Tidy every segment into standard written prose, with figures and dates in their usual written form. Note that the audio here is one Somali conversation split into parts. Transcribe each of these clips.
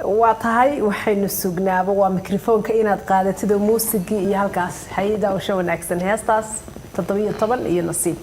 Waa tahay, waxaynu sugnaaba waa mikrofoonka inaad qaadatid oo muusigii iyo halkaas. Haye, daawasho wanaagsan heestaas 17 iyo Nasiib.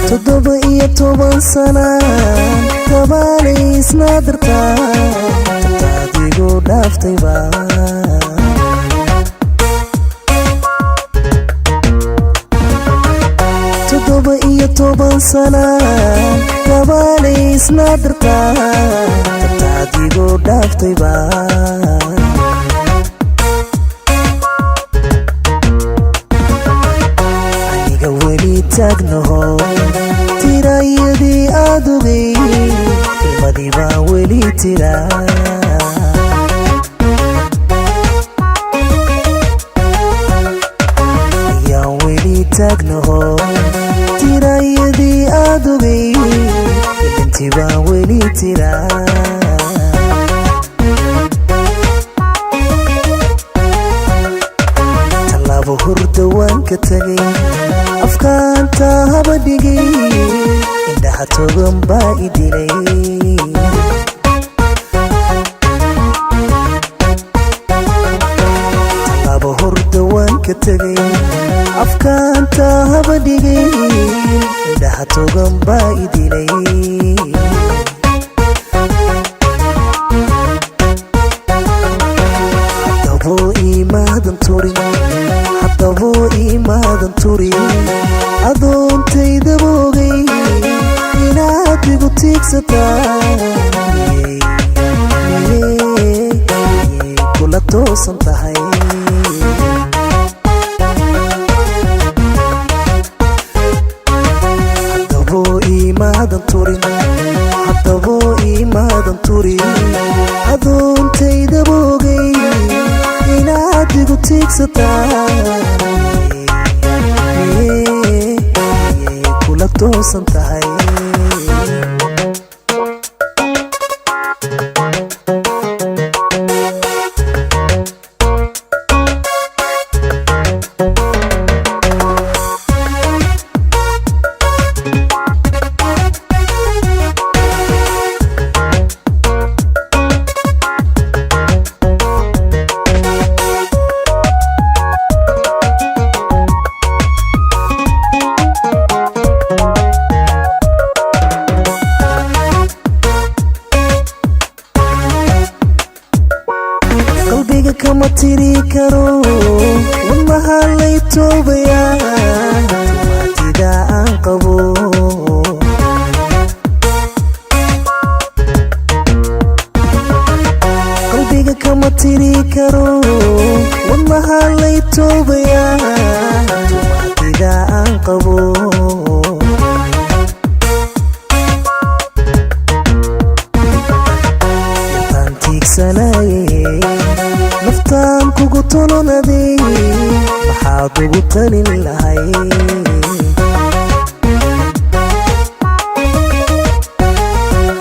17 sanaan kabaalay isna dartaa, tabtaadigu dhaaftayba. 17 sanaan kabaalay isna dartaa, tabtaadigu dhaaftayba. Aniga weli taagnaho, tirayadii aad ogay, ilmadii baan weli tira. Ayaan weli taagnaho, tirayadii aad ogay, ilintii baan weli tira. Tallaabo hurda waan ka tegay, afkaanta haba dhigay, indhaha togan baa i dilay. Tallaabo hurda waan ka tegay, afkaanta haba dhigay, indhaha togan baa i dilay. Haddaboo imaadan turin, haddaboo imaadan turin, adoontaydaba ogay inaad igu tiigsataa, miyay miyay miyay kula toosan tahay? Haddaboo imaadan turin, haddaboo imaadan turin, adoontaydaba ogay inaad igu tiigsataa, miyay miyay kula toosan tahay? Qalbiga kama tiri karo, wadnaha lay toobayaa, tumaatida aan qabo. Qalbiga kama tiri karo, wadnaha lay toobayaa, tumaatida aan qabo. Yartaan tiigsanaye, naftaan kugu tolonaday, maxaad ugu talin lahay?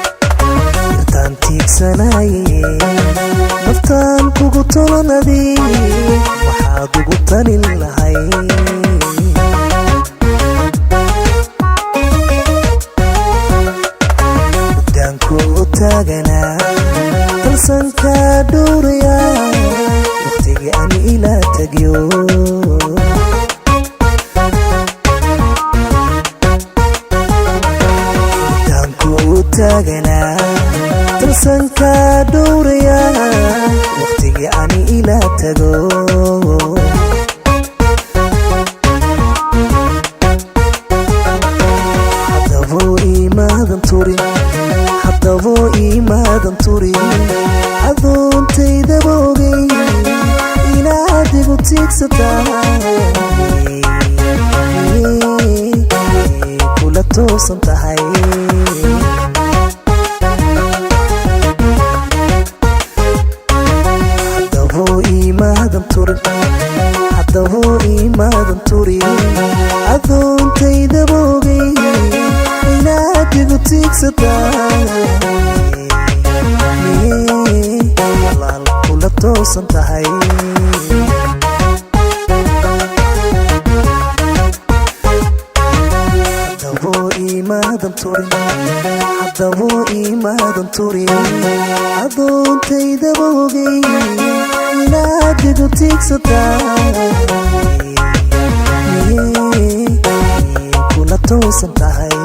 Yartaan tiigsanaye, naftaan kugu tolonaday, maxaad ugu talin lahay? Muddaanku u taaganaa, talsankaa dhowrayaa, waqtigii aan ilaa tagyo. Muddaanku u taaganaa, talsankaa dhowrayaa, waqtigii aan ilaa tago. Haddaboo imaadan turin, haddaboo imaadan turin, adoontaydaba ogay inaad igu tiigsataa, miyay toosan tahay. Haddabuu iimaadan turin, haddabuu iimaadan turin, adoontayda boogay inaad igu tiigsataa, miyey walaal kula toosan tahay? Haddabuu iimaadan turin, haddabuu iimaadan turin, adoontayda boogay inaad igu tiigsataa, miyey kula toosan tahay?